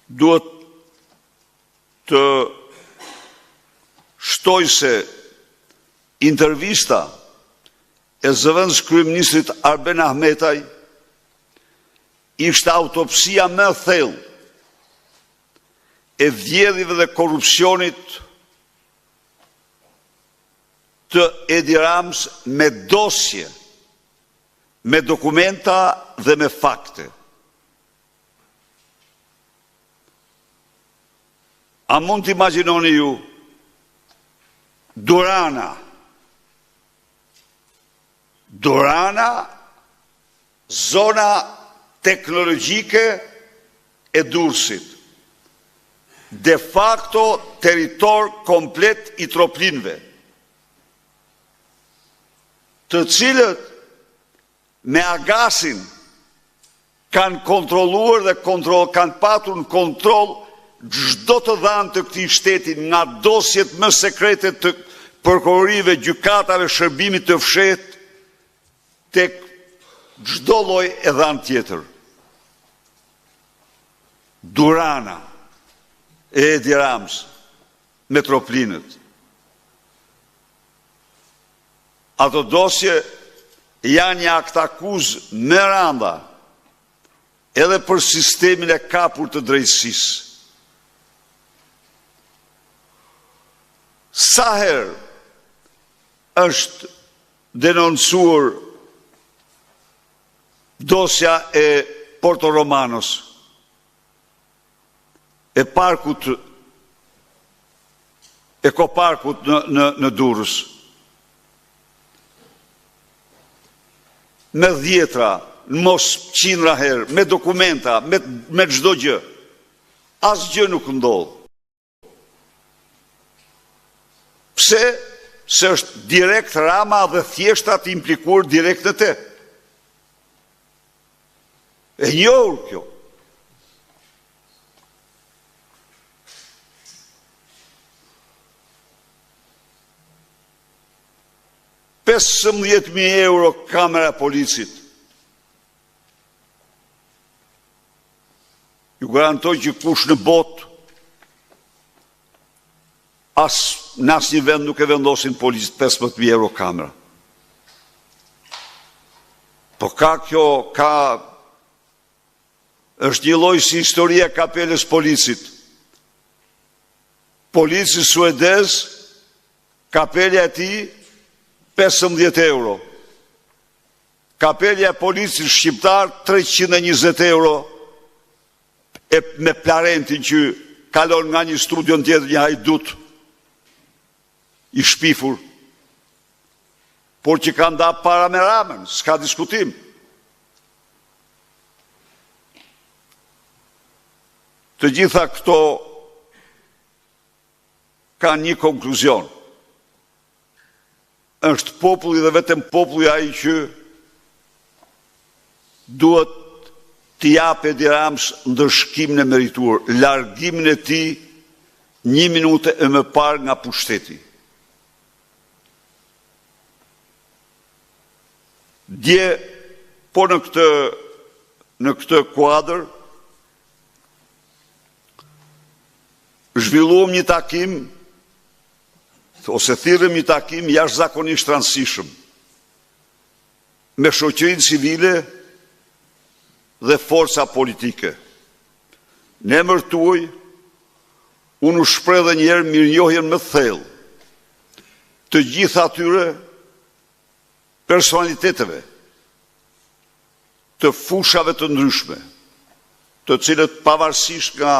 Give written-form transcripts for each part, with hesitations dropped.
Duhet të shtoj se intervista e zëvendëskryeministrit Arben Ahmetaj ishte autopsia më e thellë e vjedhjeve dhe korrupsionit të Edi Ramës me dosje, me dokumenta dhe me fakte. A mund të imagjinoni ju Durana, Durana, zona teknologjike e Durrësit, de facto territor komplet i Troplinëve, të cilët me Agasin kanë kontrolluar dhe kanë patur në kontroll çdo të dhanë të këtij shteti nga dosjet më sekrete të prokurorive, gjykatave, shërbimit të fshehtë tek çdo lloj e dhanë tjetër. Durana e Edi Ramës me Troplinët. Ato dosje janë një aktakuzë më e randa edhe për sistemin e kapur të drejtësisë. Sa herë është denoncuar dosja e Porto Romanos, e parkut, ekoparkut në Durrës, me dhjetra, në mos qindra herë, me dokumenta, me çdo gjë, asgjë nuk ndodh. Pse? Se është direkt Rama dhe thjeshta të implikuar direkt në te. E njohur kjo. 15.000 euro kamera e policit. Ju garantoj që kush në botë as në asnjë vend nuk e vendosin policit 15.000 euro kamera. Po ka kjo, ka, është një lloj si historia e kapelës policit. Polici suedez, kapelja e tij 15 euro. Kapelja e policit shqiptar 320 euro e me Plarentin që kalon nga një studio në tjetër një hajdut i shpifur, por që ka nda para me Ramën, s'ka diskutim. Të gjitha këto kanë një konkluzion. Është populli dhe vetëm populli ai që duhet t'i japë Edi Ramës ndëshkimin e merituar, largimin e tij një minutë e më parë nga pushteti. Dje, po në këtë kuadër, zhvilluam një takim, ose thirrëm një takim jashtëzakonisht të rëndësishëm, me shoqërinë civile dhe forca politike. Në emër tuaj, unë u shpreh edhe një herë mirënjohjen më të thellë të gjithë atyre personaliteteve të fushave të ndryshme, të cilët pavarësisht nga,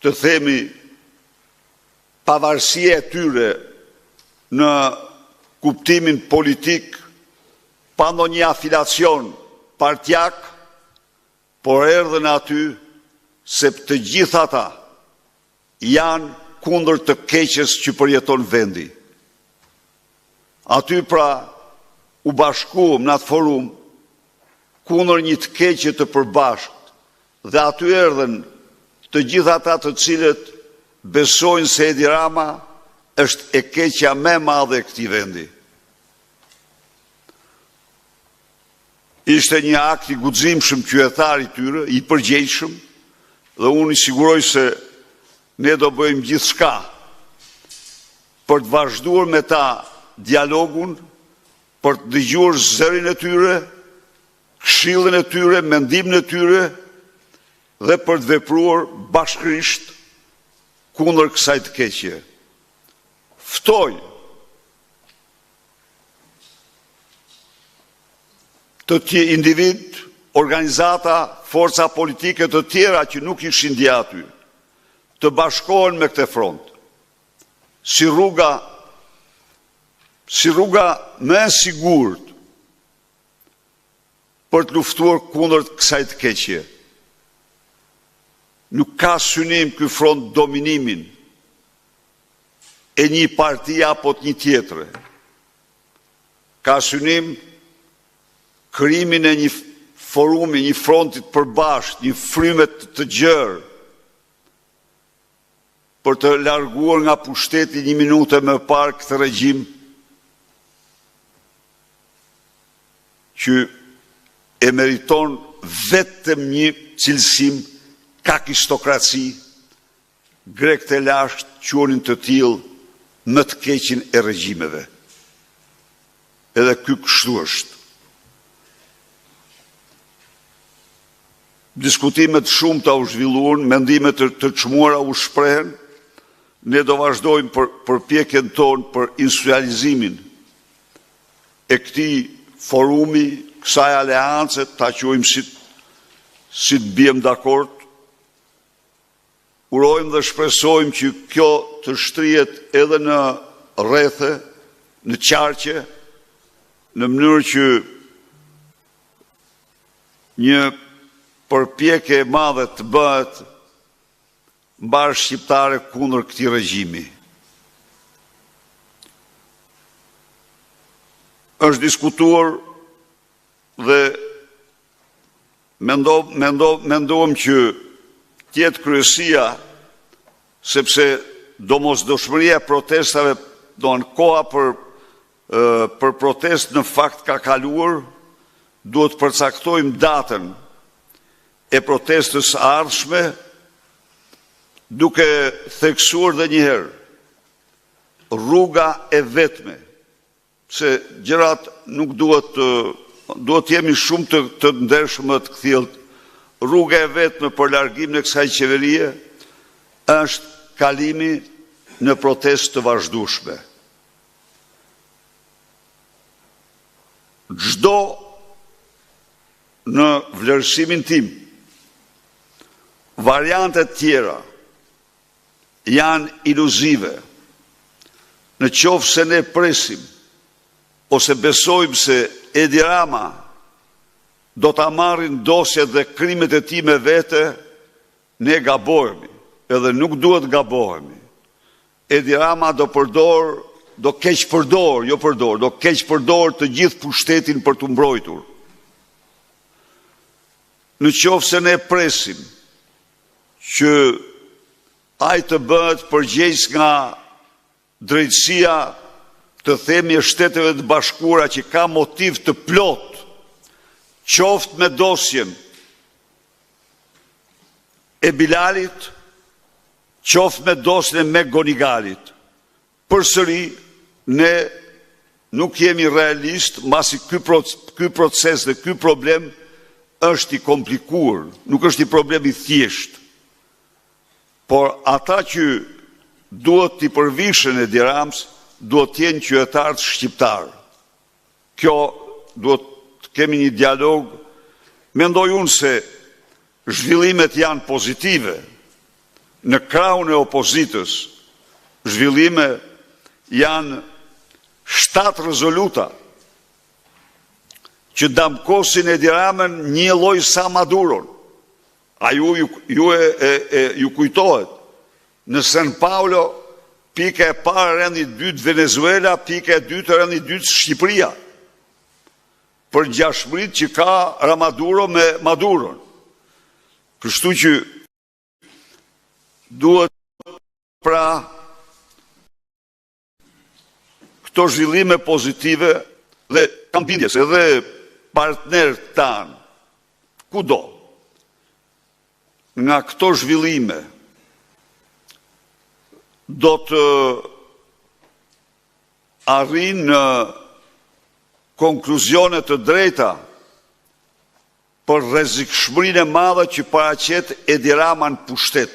të themi, pavarësia e tyre në kuptimin politik, pa ndonjë afilacion partiak, por erdhën aty se të gjithë ata janë kundër të keqes që përjeton vendi. Aty pra u bashkuam në atë forum kundër një të keqe të përbashkët dhe aty erdhën të gjithë ata të cilët besojnë se Edi Rama është e keqja më e madhe e këtij vendi. Ishte një akt i guximshëm qytetar i tyre, i përgjegjshëm. Dhe unë i siguroj se ne do bëjmë gjithçka për të vazhduar me ta dialogun, për të dëgjuar zërin e tyre, këshillën e tyre, mendimin e tyre dhe për të vepruar bashkërisht kundër kësaj të keqje. Ftoj të tjerë individë, organizata, forca politike të tjera që nuk ishin dje aty, të bashkohen me këtë front, si rruga si rruga më e sigurt për të luftuar kundër kësaj të keqje. Nuk ka synim ky front dominimin e një partie apo të një tjetre. Ka synim krijimin e një forumi, një fronti të përbashkët, një fryme të gjerë për të larguar nga pushteti një minutë e më parë këtë regjim që e meriton vetëm një cilësim kakistokraci, grekët e lashtë quanin të tillë më të keqin e regjimeve. Edhe ky kështu është. Diskutime të shumta u zhvilluan, mendime të, të çmuara u shprehën. Ne do vazhdojmë për përpjekjen tonë për institucionalizimin e këtij forumi, kësaj aleance, ta quajmë si si të biem dakord. Urojmë dhe shpresojmë që kjo të shtrihet edhe në rrethe, në qarqe, në mënyrë që një përpjekje e madhe të bëhet mbarëshqiptare kundër këtij regjimi. Është diskutuar dhe mendo, mendo, menduam që të jetë kryesia, sepse domosdoshmëria e protestave, domethënë koha për për protestë në fakt ka kaluar, duhet të përcaktojmë datën e protestës së ardhshme, duke theksuar dhe një herë, rruga e vetme, se gjërat nuk duhet të duhet të jemi shumë të, të ndershëm dhe të kthjellët. Rruga e vetme për largimin e kësaj qeverie është kalimi në protestë të vazhdueshme. Çdo në vlerësimin tim, variantet tjera janë iluzive. Në qoftë se ne presim ose besojmë se Edi Rama do ta marrin dosjet dhe krimet e tij me vete, ne gabohemi, edhe nuk duhet gabohemi. Edi Rama do përdor, do keqpërdor, jo përdor, do keqpërdor të gjithë pushtetin për t'u mbrojtur. Në qoftë se ne presim që ai të bëhet përgjegjës nga drejtësia të themi e Shteteve të Bashkuara që ka motiv të plotë, qoftë me dosjen e Bilalit, qoftë me dosjen e McGonigalit. Përsëri ne nuk jemi realistë, mbasi ky ky proces dhe ky problem është i komplikuar, nuk është një problem i thjeshtë. Por ata që duhet t'i përvishen Edi Ramës, duhet të jenë qytetarët shqiptarë. Kjo duhet të kemi një dialog. Mendoj unë se zhvillimet janë pozitive në krahun e opozitës, zhvillime janë 7 rezoluta që damkosin Edi Ramën njëlloj sa Maduron. A ju, ju, ju, e, e, e, ju kujtohet, në San Paulo, pika e parë rendit të dytë Venezuela, pika e dytë rendit të dytë Shqipëria. Për ngjashmëritë që ka Ramaduro me Maduron. Kështu që duhet pra këto zhvillime pozitive dhe kam bindje se edhe partnerët tanë kudo. Nga këto zhvillime do të arrijnë në konkluzione të drejta për rrezikshmërinë e madhe që paraqet Edi Rama në pushtet.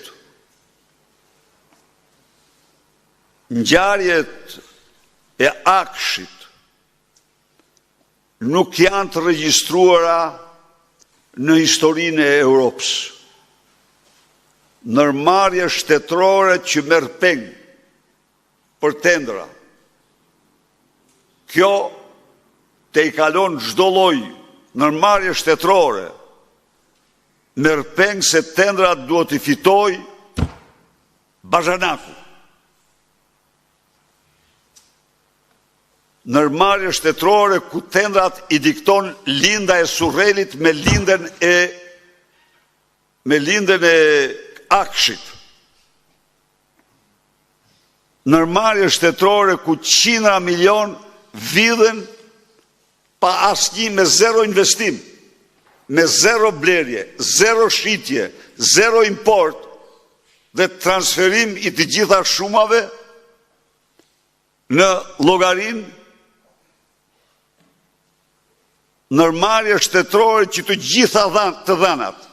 Ngjarjet e AKSHI-t nuk janë të regjistruara në historinë e Europës. Ndërmarrje shtetërore që merr peng për tendera. Kjo tejkalon çdo lloj ndërmarrje shtetërore, merr peng se tenderat duhet t'i fitojë baxhanaku. Ndërmarrje shtetërore ku tenderat i dikton Linda e Surrelit me Lindën e me Lindën e AKSHI-t. Ndërmarrje shtetërore ku qindra milion vidhen pa asnjë me zero investim, me zero blerje, zero shitje, zero import dhe transferim i të gjitha shumave në llogarinë ndërmarrje shtetërore që të gjitha të dhënat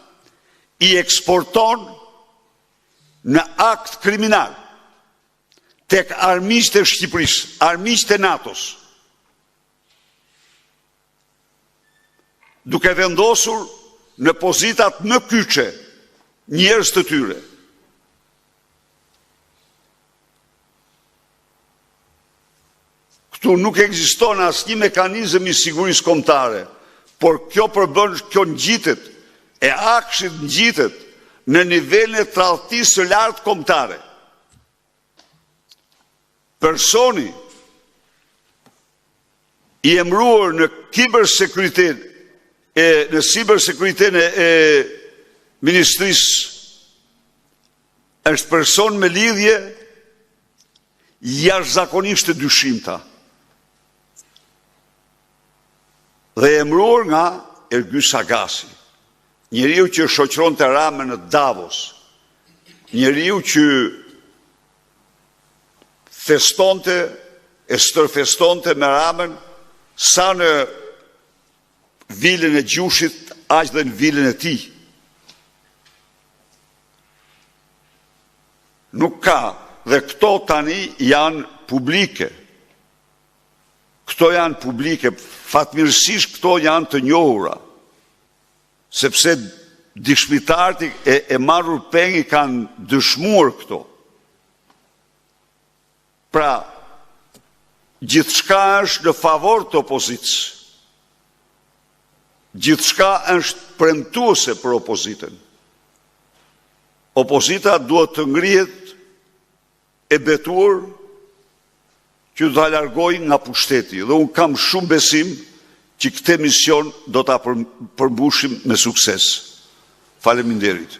i eksporton në akt kriminal tek armiqtë e Shqipërisë, armiqtë e NATO-s, duke vendosur në pozitat më kyçe njerëz të tyre. Këtu nuk ekziston asnjë mekanizëm i sigurisë kombëtare, por kjo përbën, kjo ngjitet, e AKSHI-t ngjitet në nivelin e tradhtisë së lartë kombëtare. Personi i emëruar në kibersekuritet e në cybersekuritetin e ministrisë është person me lidhje jashtëzakonisht të dyshimta dhe emëruar nga Ergys Agasi, njeriu që shoqëronte Ramën në Davos, njeriu që festonte e stërfestonte me Ramën sa në vilën e Gjushit, aq dhe në vilën e tij. Nuk ka, dhe këto tani janë publike. Këto janë publike, fatmirësisht këto janë të njohura, sepse dëshmitarët e, e marrur peng i kanë dëshmuar këto. Pra, gjithçka është në favor të opozitës. Gjithçka është premtuese për opozitën. Opozita duhet të ngrihet e betuar që do ta largojë nga pushteti dhe unë kam shumë besim që këtë mision do ta përmbushim me sukses. Faleminderit.